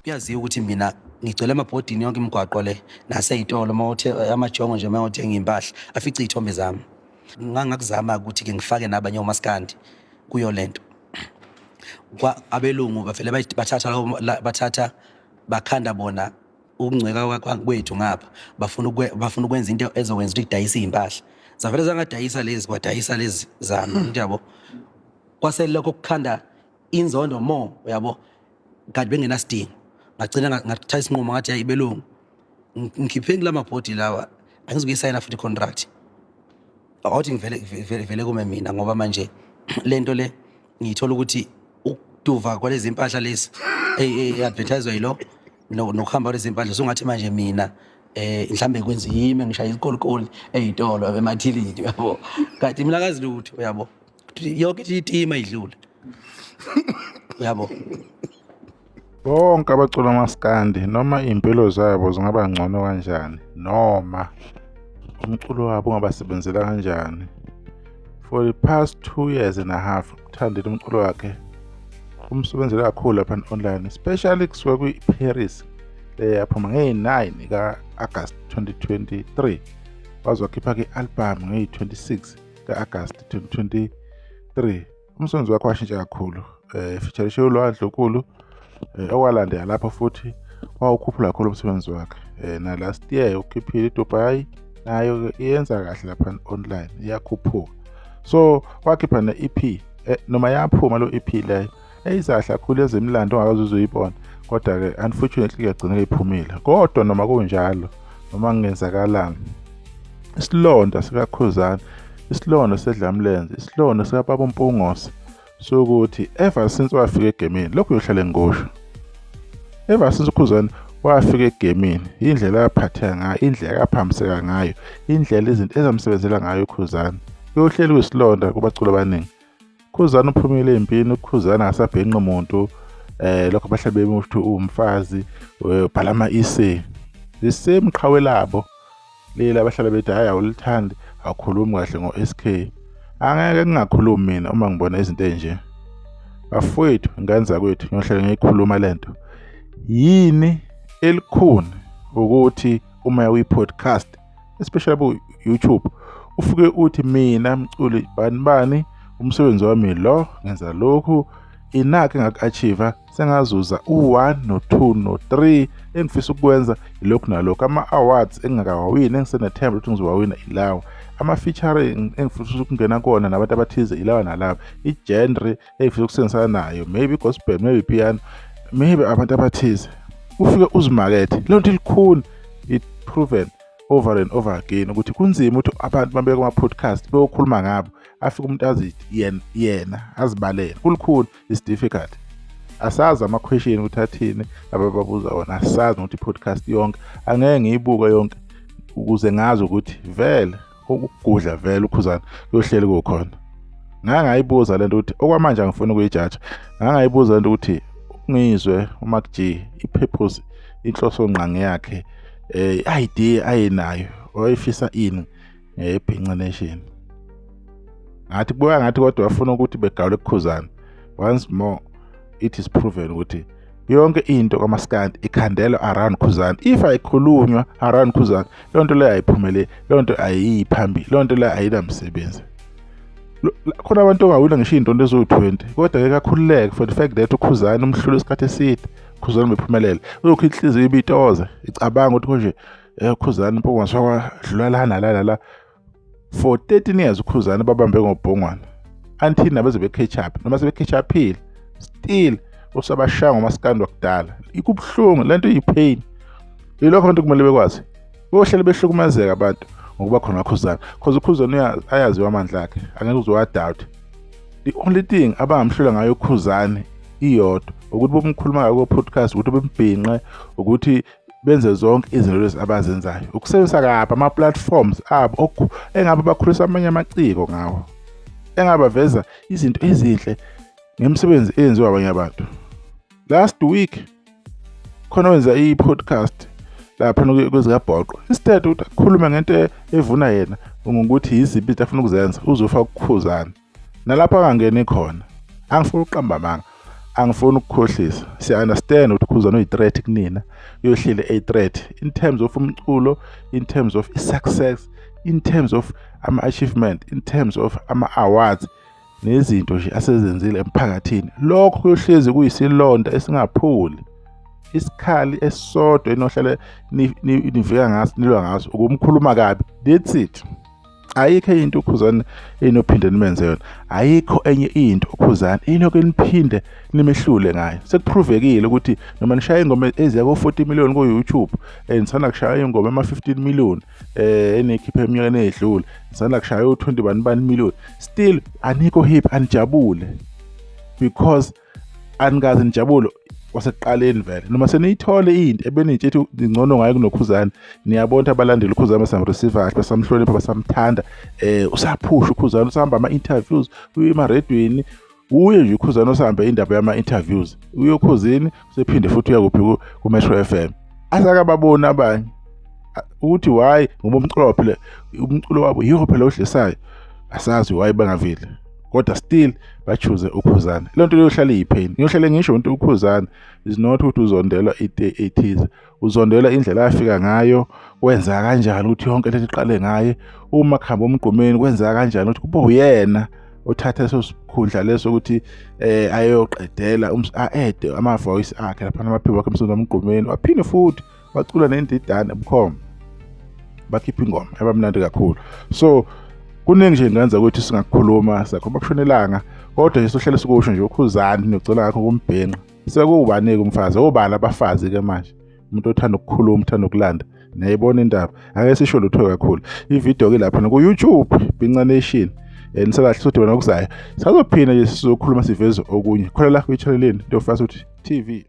Kuyaziwa ukuthi mina ngigcwele amabhodini yonke imigwaqo le nasey'tolo uma amajongo nje uma uthenga iy'mpahla afice iy'thombe zami. Ngangakuzama ukuthi-ke ngifake nabanye omaskandi kuyo lento. Abelungu bavele bathatha bathatha bakhanda bona ukungcweka kwethu ngapha, bafuna ukwenza into ezokwenza ukuthi kudayise iy'mpahla. Zavele zangadayisa lezi, kwadayisa lezi zami, yabo. Kwase lokho kukhanda inzondo more, uyabo, kanti bengenasidingo. Ngagcina ngathatha isinqumo ngathi hayi belungu, ngikhiphe kula mabhodi lawa, angizukuyisayina futhi i-contract. Awuthi ngivele vele kume mina, ngoba manje lento le ngiyithola ukuthi ukuduva kwalezi mpahla lezi e-advertiswa yilo nokuhamba kwalezi mpahla, sungathi manje mina mhlambe kwenza yimi ngishaya izikolokoli ey'tolo emathilini, uyabo, kanti mina akazi lutho, uyabo, yonke itima idlule, uyabo. Bonke abacula umaskandi noma iy'mpilo zabo zingaba ngcono kanjani noma umculo wabo ungabasebenzela kanjani, for the past 2 years and a half uthandile umculo wakhe umsebenzele kakhulu lapha online, especially kusuka kwi-Paris le yaphuma ngeyi-9 ka-August 2023, waze wakhipha-ke i-album ngeyi-26 ka-August 2023. Umsebenzi wakhe washintsha kakhulu, featurishe uLwandle Nkulu, okwalandela lapho futhi wawukhuphula kakhulu umsebenzi wakhe. Na last year ukhiphile iDubai, nayo iyenza kahle lapha online, iyakhuphuka. So wakhipha ne-EP, noma yaphuma lo EP leyo eyizahle kakhulu ezemlando ongakaze uzoyibona, kodwa-ke unfortunately yagcina iphumile. Kodwa noma kunjalo, noma kungenzakalani, isilonda sikaKhuzani, isilonda sedlamlenze, isilonda sikababa uMpungose sokuthi ever since wafika egemini, lokhu uyohlale ngosho, ever since uKhuzani wafika egemini, indlela aphatheka ngayo, indlela aphambiseka ngayo, indlela izinto ezamsebenzela ngayo uKhuzani, kuyohleli kuyisilonda kubaculi abaningi. Khuzani uphumile empini, uKhuzani akasabhenqi muntu, lokho abahlali bemusho uwumfazi, ubhala ama-essay, the same qhawe labo leli abahlala bethi hhayi awulithandi, awukhulumi kahle ngo-SK. Angeke ngingakhulumi mina uma ngibona izinto ey'nje. Bafowethu, ingane zakwethu, ngiyohlala ngiyikhuluma lento. Yini elikhuni ukuthi uma uyi-podcast, especially ku-YouTube, ufike uthi mina mculi bani bani, umsebenzi wami lo, ngenza lokhu, inakho engaku-achieve, sengazuza u-1 no-2 no-3, engifisa ukukwenza ilokhu nalokhu, ama-awards engingakawawini engisenethemba ukuthi ngizowawina ilawa, ama-featuring engifisa ukungena kuwona nabantu abathize ilawa nalaba, i-genre engifisa ukusebenzisana nayo, maybe gospel, maybe piano, maybe abantu abathize. Ufike uzimakethe leyo nto ilikhuni, it proven over and over again ukuthi kunzima ukuthi abantu babeke kuma-podcast beyokhuluma ngabo, afike umuntu azi yena azibalele, kulikhuni, it's difficult. Asazi ama-question ukuthi athini abababuza wona, asazi nokuthi i-podcast yonke angeke ngiyibuke yonke ukuze ngazi ukuthi vele ukugudla vele uKhuzani kuyohleli kukhona. Ngangayibuza lento ukuthi okwamanje angifuni ukuyijaja, ngangayibuza lento ukuthi ngizwe uMac G i-purpose, inhloso ngqangi yakhe, idea ayinayo, wayefisa ini ngeBhinca Nation. Ngathi kubuka ngathi kodwa wafuna ukuthi begawule kuKhuzani. Once more it is proven ukuthi yonke into kaMaskandi ikhandelwa around Khuzani. If ayikhulunywa around Khuzani, leyo nto leyo ayiphumeleli, leyo nto ayiyi phambili, leyo nto leyo ayinamsebenzi. Khona abantu ongawina ngisho iy'ntondo eziwu-20, kodwa ke kakhululeke for the fact that uKhuzani umhlule isikhathi eside, Khuzani bephumelele, uzokho inhliziyo ibitoze icabanga ukuthi konje Khuzani Mpungose wakwadlula la nala nala. For 13 years uKhuzani babambe ngobhongwana until nabeze be-catch up, noma sebe-catch up-ile still usabashaya ngomaskandi wakudala. Ikubuhlungu lento, iyi-pain. Yilokho abantu kumele bekwazi, bohlele behlukumezeka abantu ngokuba khona kaKhuzani, cause uKhuzani ayaziwa amandla akhe, angeke uze wa-doubt. The only thing abangamhlula ngayo uKhuzani iyodwa ukuthi bomkhuluma ngayo ko-podcast, ukuthi bembhinqe, ukuthi benze zonke izinto lezi abazenzayo, ukusebenzisa kabi ama-platforms abo engabe bakhulisa amanye amaciko ngawo, engabe baveza izinto ezinhle ngemisebenzi eyenziwa abanye abantu. Last week khona wenza i-podcast lapha kwezikabhoqo, instead ukuthi akhulume ngento evuna yena ngokuthi yiziphi izinto afuna ukuzenza, uzofaka ukukhuzana nalapho angangeni khona. Angifuni ukuqamba amanga, Angifuni ukukhohlisa, siya-understand ukuthi uKhuzani uyi-threat kunina, uyohleli eyi-threat in terms of umculo, in terms of i-success, in terms of ama-achievement, in terms of ama-awards nezinto nje asezenzile emphakathini. Lokho kuyohlezi kuyisilonda esingapholi. Isikhali esisodwa enohlale nivika ngaso, nilwa ngaso, ukumkhuluma kabi. That's it. Ayikho enye into uKhuzani enophinde nimenze yona. Ayikho enye into uKhuzani enoke niphinde nimehlule ngayo. Sekuphrovekile ukuthi noma nishaya ingoma eziya ko-40 million ku-YouTube, nisanda kushaya ingoma ema-15 million eniyikhiphe eminyakeni eyedlule, nisanda kushaya u-20 bani bani million, still anikho hip, anijabule because anikaze nijabule kwasekuqaleni vele. Noma seniyithole into ebeniyitshe ukuthi ngcono ngayo kunoKhuzani, niyabona ukuthi abalandeli uKhuzani basamreceive kahle, basamhlonipha, basamthanda. Usaphusha uKhuzani, usahamba ama-interviews, uye emaredweni, uye nje uKhuzani osahambe indaba yama-interviews, uye oKhozini, usephinde futhi uya kuphi ku-Metro FM. Asakababoni abanye ukuthi why, ngoba umculo phela, umculo wabo yiwo phela odlisayo, asazi why bangaveli, kodwa still ba-choose uKhuzani. Leyo nto iyohlala iyi-pain. Ngiyohlale ngisho ukuthi uKhuzani is not ukuthi uzondelwa into ethize, uzondelwa indlela afika ngayo, kwenzeka kanjani ukuthi yonke lento iqale ngaye, uma kuhamba uMgqumeni kwenzeka kanjani ukuthi kube uyena othatha leso sikhundla leso ukuthi ayoqedela a-ede ama-voice akhe laphana, amaphimbo akhe emsebenzini waMgqumeni, waphinde futhi wacula nendidane bukhoma, bakhipha ingoma ebamnandi kakhulu. So kuningi nje ngenza ukuthi singakukhuluma, sakhuluma kushona ilanga, kodwa nje sohlele sikusho nje uKhuzani nogcina ngakho kumbhenqa. Sekuwubani-ke umfazi, obani abafazi-ke manje, umuntu othanda ukukhuluma, uthanda ukulanda, niyayibona indaba. Ake sisho lutho kakhulu. Ividiyo-ke lapha ku-YouTube Bhinca Nation, nisalahle sodibana okuzayo, sazophinda nje sizokhuluma siveze okunye khona la kwi-channel yenu Ntofasa ukuthi TV.